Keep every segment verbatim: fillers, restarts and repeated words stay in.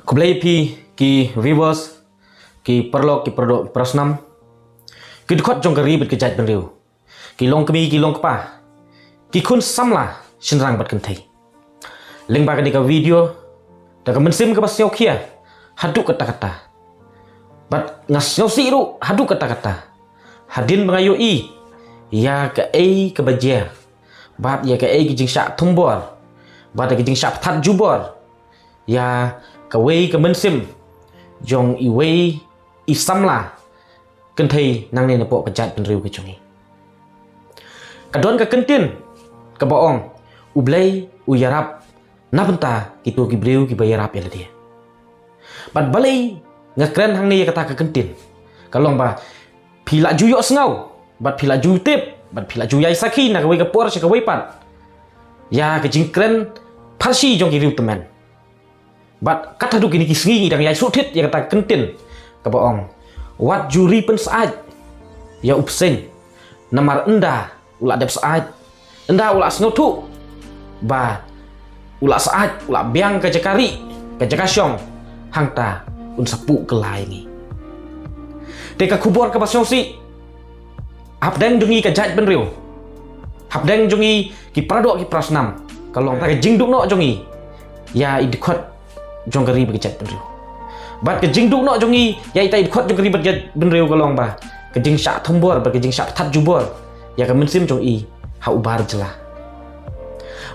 Khublei phi ki viewers, ki paralok, ki paradoh, ki parasnam, ki dkhot jong ka ri bad ka jaitbynriew, ki longkmie, ki longkpa, ki khun samla shynrang bad kynthei. Lyngba kane ka video, da ka mynsiem kaba sngewkhia haduh katta katta, bad nga sngewsih ruh haduh katta katta hadien ba nga ïohi ïa kaei kaba jia, bad ïa kaei ka jingshah thombor, bad ïa ka jingshah pthat jubor ïa kawei ka mynsiem jong iwei i samla kynthei nangne napoh ka jaitbynriew ka jong ngi. Ka don ka kyntien kaba ong, U Blei u ïarap na bynta kito ki briew kiba ïarap ïa lade. Bad balei nga kren hangne ïa kata ka kyntien? Ka long ba phi la ju ïohsngew, bad phi la ju tip, bad phi la ju ïai sakhi na kawei ka por sha kawei pat ïa ka jingkren pharshi jong ki riewtymmen. Bad kat haduh kine ki sngi ngi dang ïai sngewthuh ïa kata ka kyntien kaba ong, wat ju ri pynsyaid ïa u bseiñ, namar ynda u la dep syaid, ynda u la sngewthuh ba u la syaid, u la biang ka jaka ri, ka jaka shong, hangta un sa puh kylla ïa ngi. Te ka khubor kaba sngewsih hapdeng jong ngi ka jaitbynriew, hapdeng jong ngi ki paradoh, ki parasnam, ka long ka jingduh noh jong ngi ïa i dkhot jong ka ri bad ka jaitbynriew. Bad ka jingduh noh jong ngi ïa ita i dkhot jong ka ri bad ka jaitbynriew ka long ba ka jingshah thombor bad ka jingshah pthat jubor ïa ka mynsiem jong i ha u bar jylla.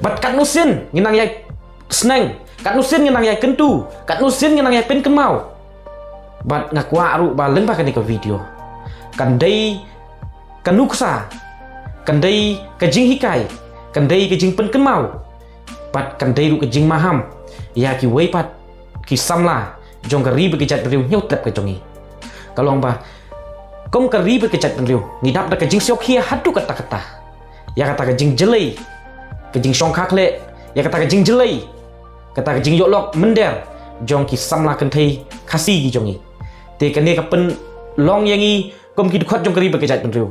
Bad katno sien ngi nang ïai sneng, katno sien ngi nang ïai kyntu, katno sien ngi nang ïai pynkynmaw. Bad nga kwah ruh ba lyngba kane ka video kan dei ka nuksa, kan dei ka jinghikai, kan dei ka jingpynkynmaw, bad kan dei ruh ka jingmaham ïa kiwei pat ki samla jong ka ri bad ka jaitbynriew hynñiewtrep ka jong ngi. Ka long ba kum ka ri bad ka jaitbynriew ngi dap da ka jingsngewkhia haduh katta katta ïa kata ka jingjyllei, ka jingshongkha khleh, ïa kata ka jingjyllei, kata ka jingïoh lok mynder jong ki samla kynthei Khasi ki jong ngi. Te kane ka pynlong ïa ngi kum ki dkhot jong ka ri bad ka jaitbynriew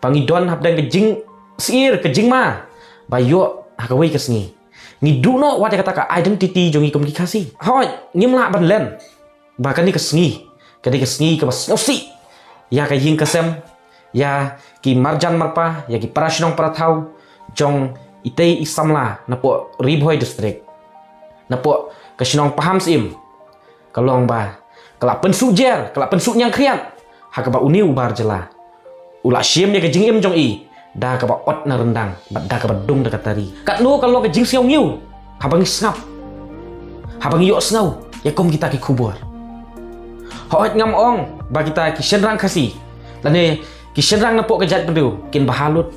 ba ngi don hapdeng ka jingsyier, ka jingma ba ïoh ha kawei ka sngi ngi duh noh wat ïa kata ka identity jong ngi kum ki Khasi. Hooid, ngim lah ban len ba kane ka sngi ka dei ka sngi kaba sngewsih ïa ka ïing ka sem, ïa ki marjan marpa, ïa ki para shnong para thaw jong itei i samla napoh Ri Bhoi District, napoh ka shnong Pahamsyiem. Ka long ba ka la pynsuh jer, ka la pynsuh ñiangkhriat ha kaba une u bar jylla u la shim ïa ka jingim jong i da kaba ot na ryndang bad da kaba dung da ka tari. Katno ka long ka jingsngewsih haba ngi sngap, haba ngi ïohsngew ïa kum kita ki khubor. Hooid, ngam ong ba kita ki shynrang Khasi lane ki shynrang napoh ka jaitbynriew kin bha lut.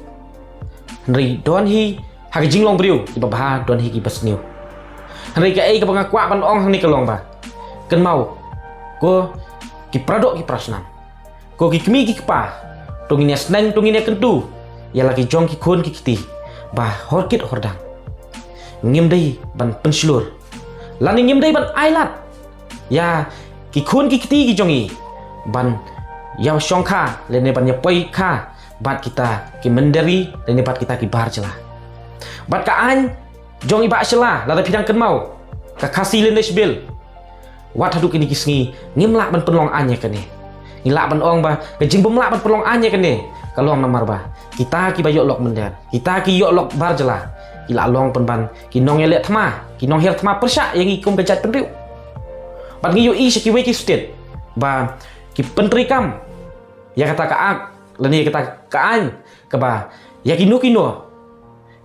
Hynrei don hi ha ka jinglong briew kiba bha, don hi kiba sniew. Hynrei kaei kaba nga kwah ban ong hangne ka long ba, kynmaw ko ki paradoh ki parasnam, ko ki kmie ki kpa, to ngin ïa sneng, to ngin ïa kyntu ïa la ki jong ki khun ki kti ba hor kit hor dang ngim dei ban pynshlur lane ngim dei ban ailad ïa ki khun ki kti ki jong ngi ban ïa shongkha lane ban ïa poi kha bad kita ki mynder ri lane bad kita ki bar jylla. Bad ka aiñ jong i Bah Shylla, lada phi dang kynmaw, ka Khasi Lineage Bill, wat haduh kine ki sngi ngim lah ban pynlong aiñ ïa kane. Ngi lah ban ong ba ka jingbym lah ban pynlong aiñ ïa kane ka long namar ba kita kiba ïoh lok mynder, kita ki ïoh lok bar jylla, ki la long pynban ki nongïaleh thma, ki nonghiar thma pyrshah ïa ngi kum ka jaitbynriew. Bad ngi ïohi sha kiwei ki state ba ki pyntreikam ïa kata ka ak lane ïa kata ka aiñ kaba ïa kino kino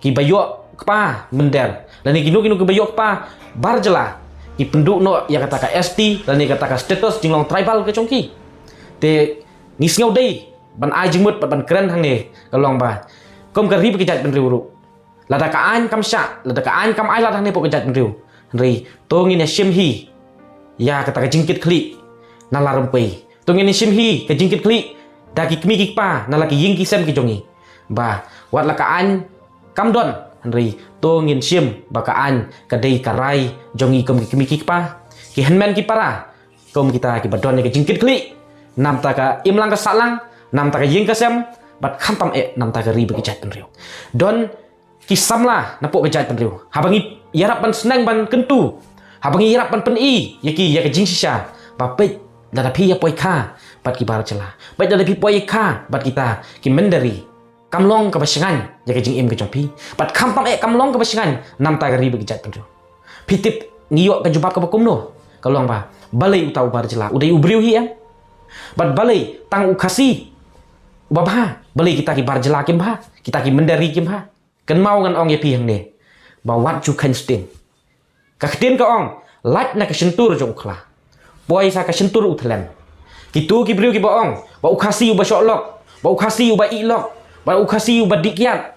kiba ïoh kpa mynder lane kino kino kiba ïoh kpa bar jylla, ki pynduh noh ïa kata ka S T lane kata ka status jinglong tribal ka jong ki. Te ngi sngew dei ban ai jingmut bad ban kren hangne ka long ba kum ka ri bad ka jaitbynriew ruh, lada ka aiñ kam shah, lada ka aiñ kam ailad hangne hapoh ka jaitbynriew, hynrei to ngin ïa shim hi ïa kata ka jingkitkhlieh na la rympei. To ngin ïa shim hi ka jingkitkhlieh da ki kmie ki kpa na la ki ïing ki sem ki jong ngi. Ba wat la ka aiñ kam don, hynrei to ngin shim ba ka aiñ ka dei ka rai jong ngi kum ki kmie ki kpa, ki hynmen ki para, kum kita kiba don ïa ka jingkitkhlieh na bynta ka imlang ka sahlang, na bynta ka ïing ka sem, bad khamtam eh na bynta ka ri bad ka jaitbynriew. Don ki samla napoh ka jaitbynriew, haba ngi ïarap ban sneng ban kyntu Haba ngi ïarap ban pyni ïa ki ïa ka jingshisha, ba peit lada phi ïa poi kha bad ki bar jylla, peit lada phi poi kha bad kita ki mynder ri, kam long kaba shngaiñ ïa ka jingim ka jong phi. Bad khamtam eh kam long kaba shngaiñ namar ka ri bad ka jaitbynriew. Phi tip ngi ïoh ka jubab kaba kumno? Ka long ba balei uta u bar jylla u dei u briew hi em? Bad balei tang u Khasi uba bha? Balei kita ki bar jylla kim bha? Kita ki mynder ri kim bha? Kynmaw ngan ong ïa phi hangne ba wat ju kheiñ sting. Ka ktien ka ong, lait na ka shyntur jong u khla, poi sa ka shyntur u thlen. Kito ki briew kiba ong ba u Khasi uba shoh lok, ba u Khasi uba ih lok, ba u Khasi uba dih kiad.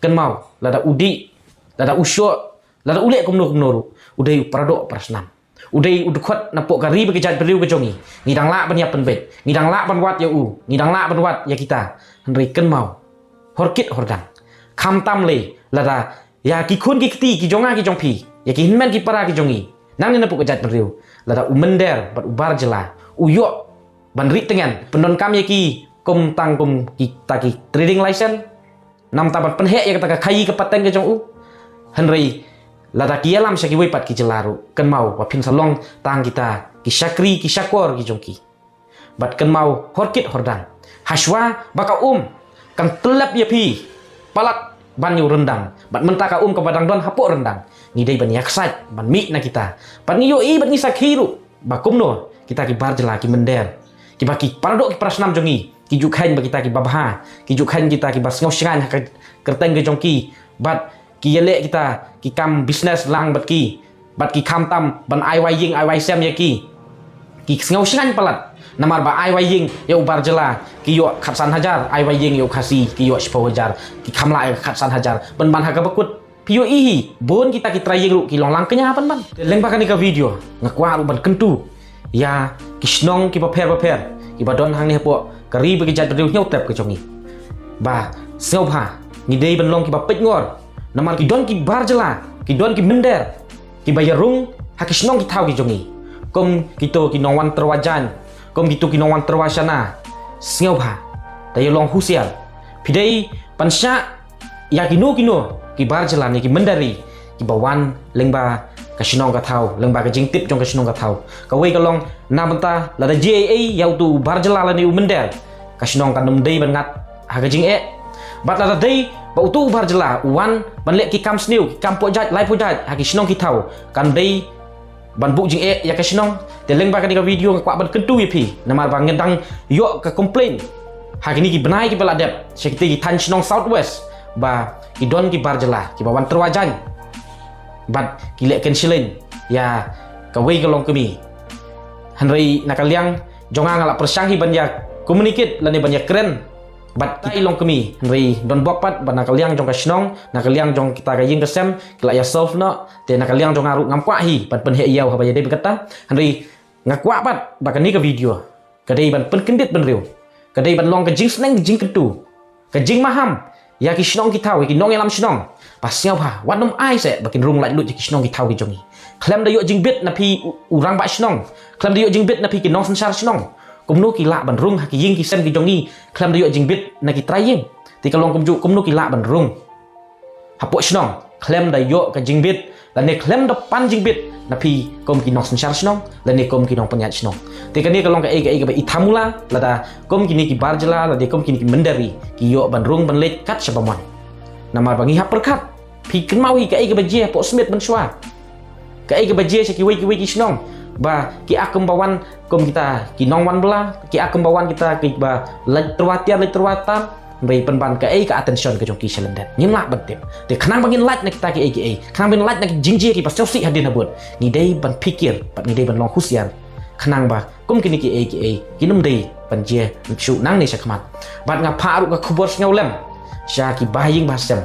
Kynmaw, lada u dih, lada u shoh, lada u leh kumno kumno ruh, u dei u paradoh parasnam. U dei u dkhot na pok ka ri bad ka jaitbynriew ka jong ngi. Ngi dang lah ban ïa pynbeit, ngi dang lah ban wad ïa u, ngi dang lah ban wad ïa kita. Hynrei kynmaw, hor kit hor dang, khamtam lei lada ïa ki khun ki kti ki jong nga ki jong phi, ïa ki hynmen ki para ki jong ngi, nangne na pok ka jaitbynriew, lada u mynder bad u bar jylla u ïoh ban ri tyngen, pyndonkam ïa ki kum tang kum kita ki trading license, namar ban pynheh ïa kata ka khaïi ka pateng ka jong u. Hynrei lada ki ïalam sha kiwei pat ki jylla ruh, kynmaw ba phin sa long tang kita ki shakri ki shakor ki jong ki. Bad kynmaw, hor kit hor dang, hashwa ba ka um kan tyllep ïa phi palat ban ïa u ryndang, bad mynta ka um kaba dang don hapoh ryndang, ngi dei ban ïa ksait ban mih na kita. Bad ngi ïohi bad ngi sakhi ruh ba kumno kita ki bar jylla ki mynder, kiba ki paradoh ki parasnam jong ngi, ki ju kheiñ ba kita kiba bha, ki ju kheiñ kita kiba sngew shngaiñ ha ka kyrteng ka jong ki, bad ki ïaleh kita ki kam business lang bad ki, bad ki khamtam ban ai wai ïing ai wai sem ïa ki. Ki sngew shngaiñ palat namar ba ai wai ïing ïa u bar jylla ki ïoh khatsan hajar, ai wai ïing ïa u Khasi ki ïoh shiphew hajar, ki kham lah ïa khatsan hajar. Pynban ha kaba kut phi ïohi hi, bun kita ki trai ïing ruh ki long lang kñia pynban. Te lyngba kane ka video nga kwah ruh ban kyntu ïa ki shnong kiba pher bapher kiba don hangne hapoh ka ri bad ka jaitbynriew Hynñiewtrep ka jong ngi, ba sngewbha ngi dei ban long kiba peitngor. Namar ki don ki bar jylla, ki don ki mynder kiba ïarung ha ki shnong ki thaw ki jong ngi, kum kito ki nongwan tyrwa jaiñ, kum kito ki nongwan tyrwa shana. Sngewbha, da ïa long husiar. Phi dei ban shah ïa kino kino ki bar jylla ne ki mynder ri kiba wan lyngba ka shnong ka thaw, lyngba ka jingtip jong ka shnong ka thaw. Kawei ka long, na bynta lada jia ei ei ïa uto u bar jylla lane u mynder, ka shnong kan ym dei ban ngat ha ka jingeh. Bad lada dei ba uto u bar jylla u wan ban leh ki kam sniew, ki kam poh jait lai poh jait ha ki shnong ki thaw, kan dei ban buh jingeh ïa ka shnong. Te lyngba kane ka video nga kwah ban kyntu ïa phi, namar ba nga dang ïoh ka complain ha kine ki bnai kiba la dep sha kita ki thaiñ shnong South West, ba ki don ki bar jylla kiba wan tyrwa jaiñ bad ki leh kynshliñ ïa kawei ka longkmie. Hynrei na ka liang jong nga, nga la pyrshang hi ban ïa communicate lane ban ïa kren bad kita i longkmie, hynrei don bok pat ba na ka liang jong ka shnong, na ka liang jong kita ka ïing ka sem, ki la ïa solve noh. Te na ka liang jong nga ruh ngam kwah hi ban pynheh ïa u haba ïadei bad kata. Hynrei nga kwah pat ba kane ka video ka dei ban pynkyndit bynriew, ka dei ban long ka jingsneng jingkyntu, ka jingmaham ïa ki shnong ki thaw, ïa ki nongïalam shnong, ba sngewbha wat nym ai seh ba kin rung laitluid ïa ki shnong ki thaw ki jong ngi. Khlem da ïoh jingbit na phi u, u rangbah shnong, khlem da ïoh jingbit na phi ki nongsynshar shnong, kumno ki lah ban rung ha ki ïing ki sem ki jong ngi khlem da ïoh jingbit na ki trai ïing? Te ka long kumjuh, kumno ki lah ban rung hapoh shnong khlem da ïoh ka jingbit, lane khlem da pan jingbit na phi kum ki nongsynshar shnong lane kum ki nongpynïaid shnong? Te kane ka long kaei kaei kaba i tha mula lada kum kine ki bar jylla lane kum kine ki mynder ri ki ïoh ban rung ban leit kat shaba mon. Namar ba ngi hap pyrkhat, phi kynmaw hi kaei kaba jia hapoh Smit mynshuwa, kaei kaba jia sha kiwei kiwei ki shnong, ba ki ïa kum ba wan kum kita ki nongwan bylla, ki ïa kum ba wan kita kiba leit tyrwa tiar leit tyrwa tar. Hynrei pynban kaei ka attention ka jong ki sha lyndet? Ngim lah ban tip. Te khnang ba ngin lait na kita kiei kiei, khnang ba ngin lait na ki jingjia kiba sngewsih hadien habud, ngi dei ban phikir bad ngi dei ban long husiar, khnang ba kum kine kiei kiei kin ym dei ban jia shuh nangne sha khmat. Bad nga phah ruh ka khubor sngewlem sha ki bahaïing bahasem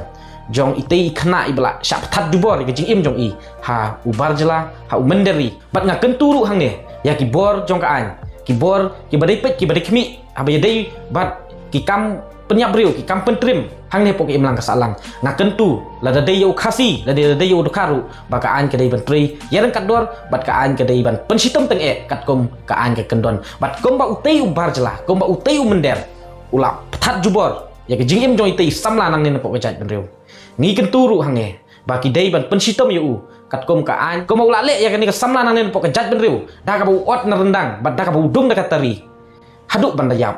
jong itei i khynnah iba la shah pthat jubor ïa ka jingim jong i ha u bar jylla, ha u mynder ri. Bad nga kyntu ruh hangne ïa ki bor jong ka aiñ, ki bor kiba dei peit kiba dei khmih, haba ïadei bad ki kam pynïap briew, ki kam pyntrim hangne hapoh ka imlang ka sahlang. Nga kyntu lada dei ïa u Khasi, lada dei ïa u Dkhar ruh, ba ka aiñ ka dei ban trei ïa ryngkat dor bad ka aiñ ka dei ban pynshitom tyngeh katkum ka aiñ ka kyndon. Bad kumba utei u bar jylla, kumba utei u mynder u la pthat jubor ïa ka jingim jong itei i samla nangne napoh ka jaitbynriew, ngi kyntu ruh hangne ba ki dei ban pynshitom ïa u katkum ka aiñ, kumba u la leh ïa kane ka samla nangne napoh ka jaitbynriew da kaba u ot na ryndang bad da kaba u dung da ka tari. Haduh ban da ïap,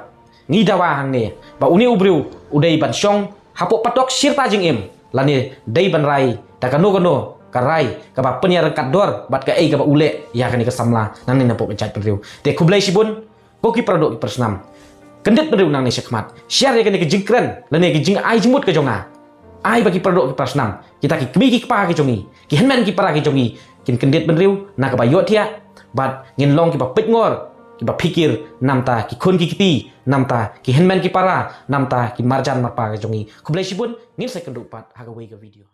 ngi dawa hangne ba une u briew u dei ban shong hapoh patok shirta jingim lane dei ban rai da kano kano ka rai kaba pynïaryngkat dor bad kaei kaba u leh ïa kane ka samla nangne napoh ka jaitbynriew. Te khublei shibun. Ko ki paradoh ki parasnam, kyndit bynriew nangne shakhmat, share ïa kane ka jingkren lane ka jingai jingmut ka jong nga. Ai ba ki paradoh ki parasnam, kita ki kmie ki kpa ki jong ngi, ki hynmen ki para ki jong ngi, kin kyndit bynriew na kaba ïohthiah bad ngin long kiba peit ngor, kiba phikir namta ki khun ki kti, namta ki hynmen ki para, namta ki marjan marpa ki jong ngi. Khublei shibun, ngin sa ïakynduh pat ha kawei ka video.